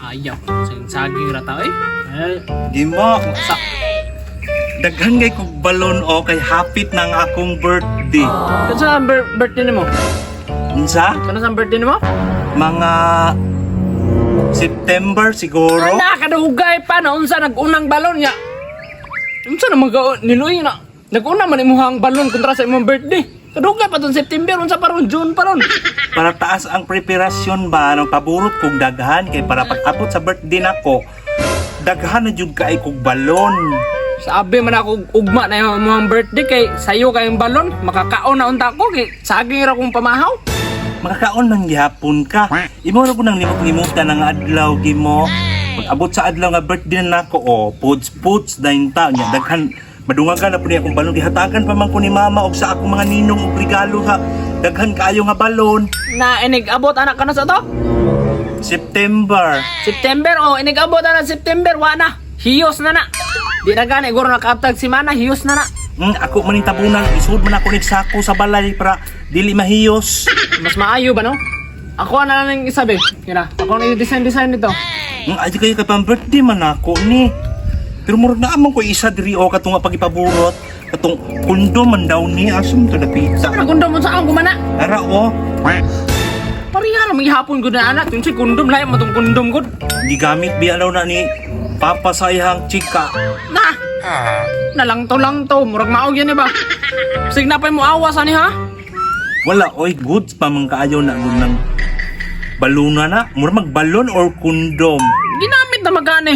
Ayaw. Saging rata eh. Ay, Gimo, sa daghan kay kog balon o kay hapit ng akong birthday. Kansa ang birthday nimo? Unsa? Kansa ang birthday nimo? Mga September siguro. Na kadugay pa na unsa nag-unang balon niya. Unsa na mag niluy na. Nag-una man imong balon kontra sa imong birthday. Kadugay pa tong September, unsa pa ron June pa ron. Para taas ang preparasyon ba ng paburot kog daghan kay para pag-abot sa birthday nako, daghan na jud kay kog balon. Sabi man ako ugma na yung imong birthday kay sayo kayong balon, makakaon na unta ko kay saging ra kong pamahaw. Makakaon man gihapon ka. Imo ra ko nang limot-limutan ang adlaw gimo. Pag abot sa adlaw nga birthday na nako o puts puts dayon ta nya daghan madungagan na pud ni akong balon, gihatagan pa man ko ni mama og sa akong mga ninong og regalo sa daghan kaayo nga balon. Na inig abot anak ka na sa to? September. September oh, inig abot ana September wa na. Hiyos na na. Di na gani guro nakaabtag si mana, hiyos na na. Ako man ning tabunan, isud man ako nig sako sa balay para dili mahiyos. Mas maayo ba no? Ako na lang yung isa be. Kira, ako na yung design-design nito. Ay kayo kay pang birthday man ako ni. Pero murag na amang ko isa diri o katong nga pagipaburot, katong kundo man daw ni asum to dapita. Ano kondom mo sa akong gumana? Ara o. Pareha na maghihapon ko na anak. Yung si kondom, lahat mo tong kondom ko. Gigamit biya daw na ni Papa sa iyang chika. Na! Nalang to lang to. Murag maog yan eh ba? Sig na pa mo awas ani ha? Wala oy, goods pa man kaayo na gud ng baluna na. Mura magbalon or kondom. Ginamit na magani.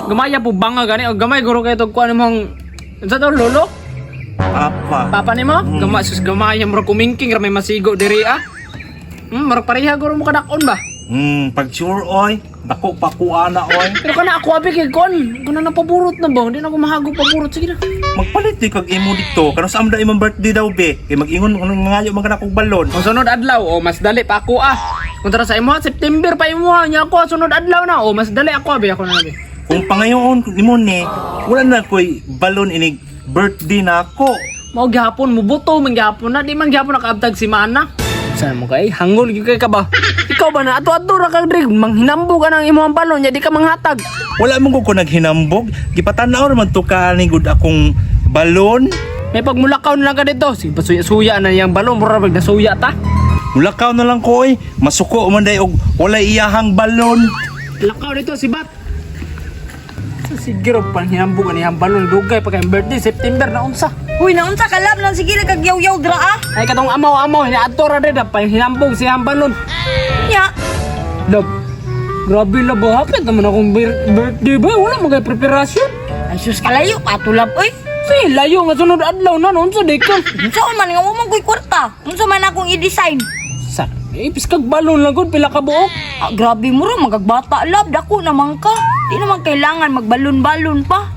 Gamaya po banga gani. O gamay guro kayo kuan mong sa to lolo? Papa. Papa nimo? Gama sus gamaya murag kumingking ra may masigo diri ah. Murag pareha guro mo kadakon ba? Pag sure oy, dako pa ko ana oy. Pero kana ako abi kay kon, kuna na paburot na ba? Hindi na ako mahago paburot. Sige na. Magpalit di kag imo dito. Karon sa amda imong birthday daw be. Kay mag-ingon kung mangayo man kana kog balon. Kung sunod adlaw, o mas dali pa ako ah. Kontra sa imo, September pa imo nya ako sunod adlaw na, o mas dali ako abi ako na abi. Kung pangayoon nimo ni, wala na ko'y balon inig birthday na ako. Mao gihapon mo buto man gihapon na di man gihapon nakaabtag si mana. Sa mo kay hangol gyud kay ka ba? Ikaw ba na ato-ato ra ka diri manghinambog ka ng imong balon nya di ka manghatag. Wala man ko naghinambog. Gipatan-aw naman to ka ni gud akong balon. May pagmulakaw na lang ka dito. Sige pasuya-suya na iyang balon mura bag nasuya ta. Mulakaw na lang ko oy. Masuko man day og walay iyahang balon. Lakaw dito si Bat. Sa sige ra panghinambog ang iyang balon dugay pa kay birthday September na unsa. Uy, naunsa ka lab lang sige kag yaw-yaw dra ah. Ay katong amaw-amaw hinaadto ra diri panghinambog siyang balon. Nya, Love, grabe love, oh. Hapit naman akong birthday ba? Wala mga preparasyon. Ay sus kalayo pa tulab oy. Sige, layo nga sunod adlaw na noon sa ka. Unsa man nga wa man ko'y kwarta? Unsa man akong i-design? Sa, eh, piskag balon lang gud pila ka buok. Ah, grabe mo ra magagbata lab dako naman ka. Di naman kailangan magbalon-balon pa.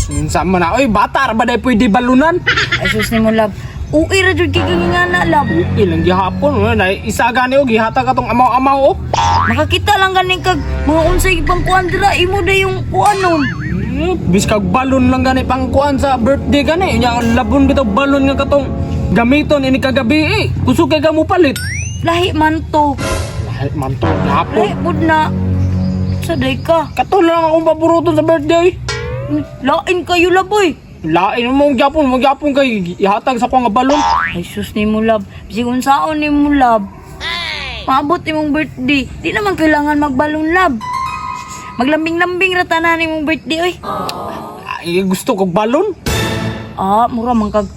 Unsa man na, oy, bata ra ba day pwede balunan? Ay sus nimo lab. Uwi ra jud kay nga na lab. Ilang gihapon, na isa gani og gihatag atong amaw-amaw oh. Makakita lang ganing kag mga unsay pang kuan dira imo da yung kuan nun. Biskag balon lang gani pangkuan sa birthday gani. Nya labon bitaw balon nga katong gamiton ini kagabi eh. Kusog kay ka mo palit. Lahi man to. Lahi man to gihapon. Lahi pud na. Sa day ka. Kato lang akong paboruton sa birthday. Lain kayo lab oy. Lain mo gyapon, mo gyapon kay ihatag sa ko nga balon. Ay sus nimo lab. Bisig unsaon nimo lab. Maabot imong birthday. Di naman kailangan magbalon lab. Maglambing-lambing ra tanan imong birthday oy. Ay, gusto kog balon. Ah, mura man kag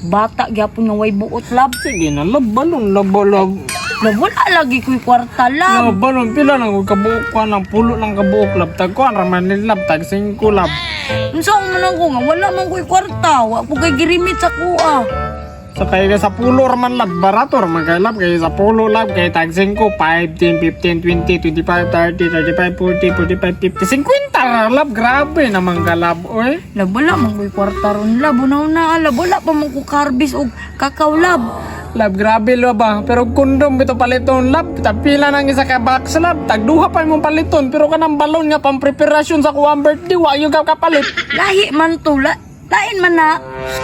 bata gyapon nga way buot lab. Sige na, love balon, love love. Lab wala lagi ko'y kwarta lab. Love balon, pila nang kabuok ko ng pulo ng kabuok love tag ko raman ni love tag 5 love. Unsa man ako nga wala man ko'y kwarta. Wa po kay girimit sa kuha. Sa kay sa pulo raman love barato raman kay love kay sa pulo love kay tag 5 5 10 15 20 25 30 35 40 45 50 50 ra love, grabe naman ka love oy. Lab wala man ko'y kwarta ron lab. Una-una lab wala pa man ko karbis og kakao lab. Love, grabe lo ba? Pero kondom ito paliton, love. Tagpila nang isa ka box, love. Tagduha pa imong paliton. Pero kanang balon nga pang preparasyon sa kuwang birthday, wa yung ka kapalit. Lahi man to la, lain man na.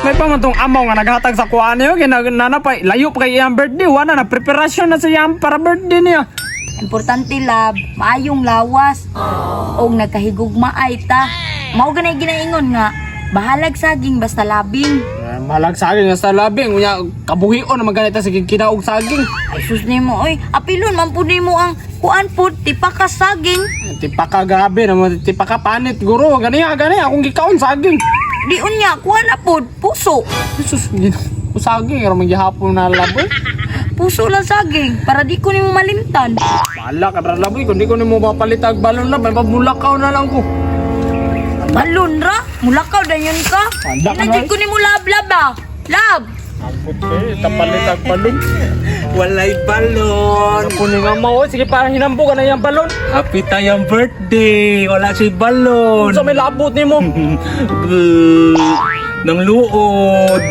May pa man tong amaw nga naghatag sa kuwan niyo. Kinanana pa, layo pa kay iyang birthday. Wala na, preparasyon na sa iyang para birthday niya. Importante, love, maayong lawas. Og nagkahigugmaay ta. Mao ganay ginaingon nga, bahalag saging basta labing. Eh, malag saging sa labing. Unya, kabuhion naman ganita sige kinaog saging. Ay sus nimo oy, apilon man pud nimo ang kuan pud tipa ka saging. Tipaka grabe naman, tipaka panit guro. Ganiya, ganiya, akong gikaon saging. Di unya kuan na pud puso. Jesus, ginoo. Saging, pero maghihapon na laboy. Puso lang saging para di ko nimo malimtan. Bahala ka na laboy, kung di ko nimo mapalitag balon na, mabulakaw na lang ko. Balon ra, mulakaw dayon ka. Anda ka Di na na, jud ko nimo lab lab ah. Lab. Abot kayo, tapalitag balon. Walay balon. Kunin nga mo, sige parang hinambo ka na yung balon. Happy tayong birthday. Wala siya balon. Sa may labot nimo. Nang luod.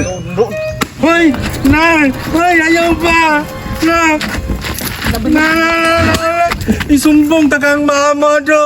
Hoy! Nay! Hoy! Ayaw pa! Na! Na! Isumbong ta kang mama do!